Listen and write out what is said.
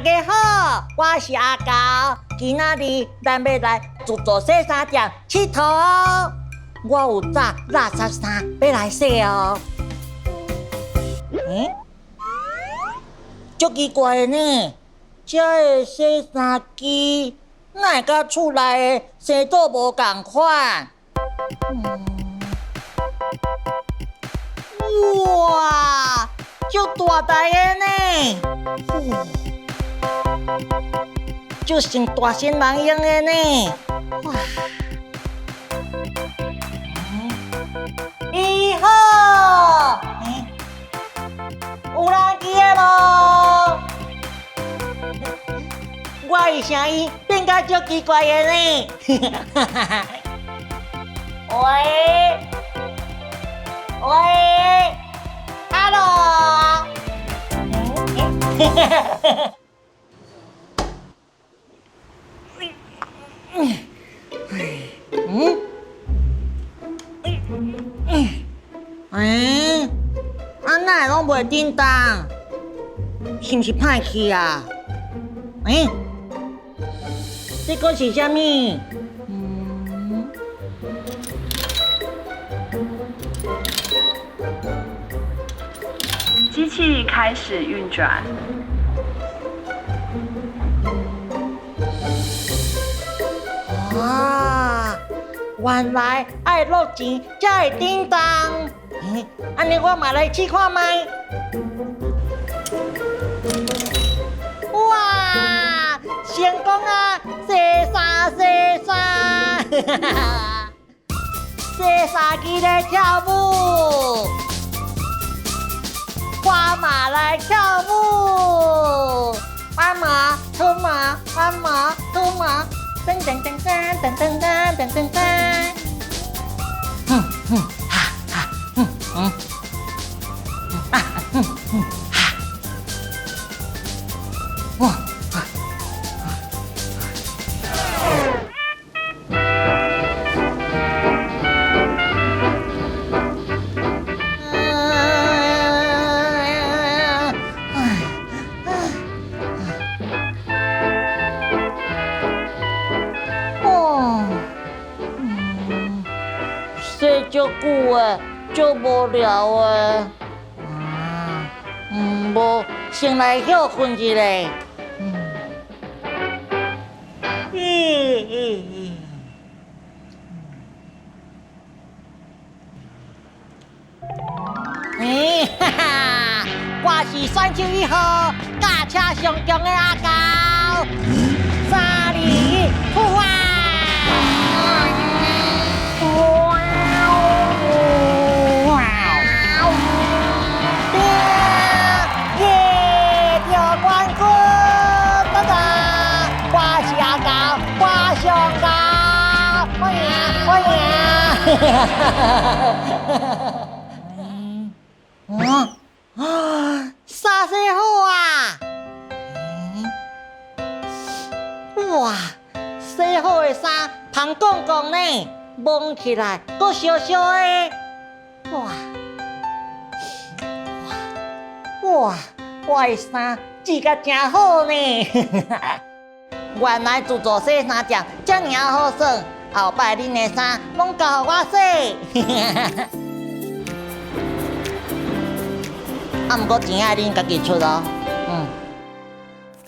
家好，我是阿猴。今仔日咱欲來自助洗衫店𨑨迌哦。我有紮垃圾衫欲來洗哦。欸？足奇怪的呢，遮的洗衫機哪會佮厝內的生做無仝款？哇，足大台的呢！足像大神人用的呢！哇！你好，有人佇的無？我的聲音變甲足奇怪的呢！喂喂，Hello！嗯？欸？啊，哪會攏袂振動？是毋是歹去啊？欸？這閣是啥物？機器開始運轉。哇！原來愛落錢才會振動。欸，按呢我嘛來試看覓。哇！成功啊！洗衫洗衫，洗衫機咧跳舞，我嘛來跳舞，斑馬、河馬、斑馬、河馬，噔噔噔噔噔噔噔噔噔噔，哼哼哈哈，嗯嗯，啊嗯嗯哈，哇！洗足久的，足無聊的。啊，無，先來歇睏一下。欸，哈哈，我是選手一號，駕車上強的阿猴。三二一，出發！耶！得冠軍！哒哒，我是阿猴，我上高，我贏，我贏！啊啊！衫洗好啊！哇，洗好的衫芳光光呢，摸起來閣燒燒的。哇哇！我的衫織甲真好呢。原來自助洗衫店遮爾好耍，後擺恁的衫攏交予我洗。啊，毋過錢愛恁家己出哦。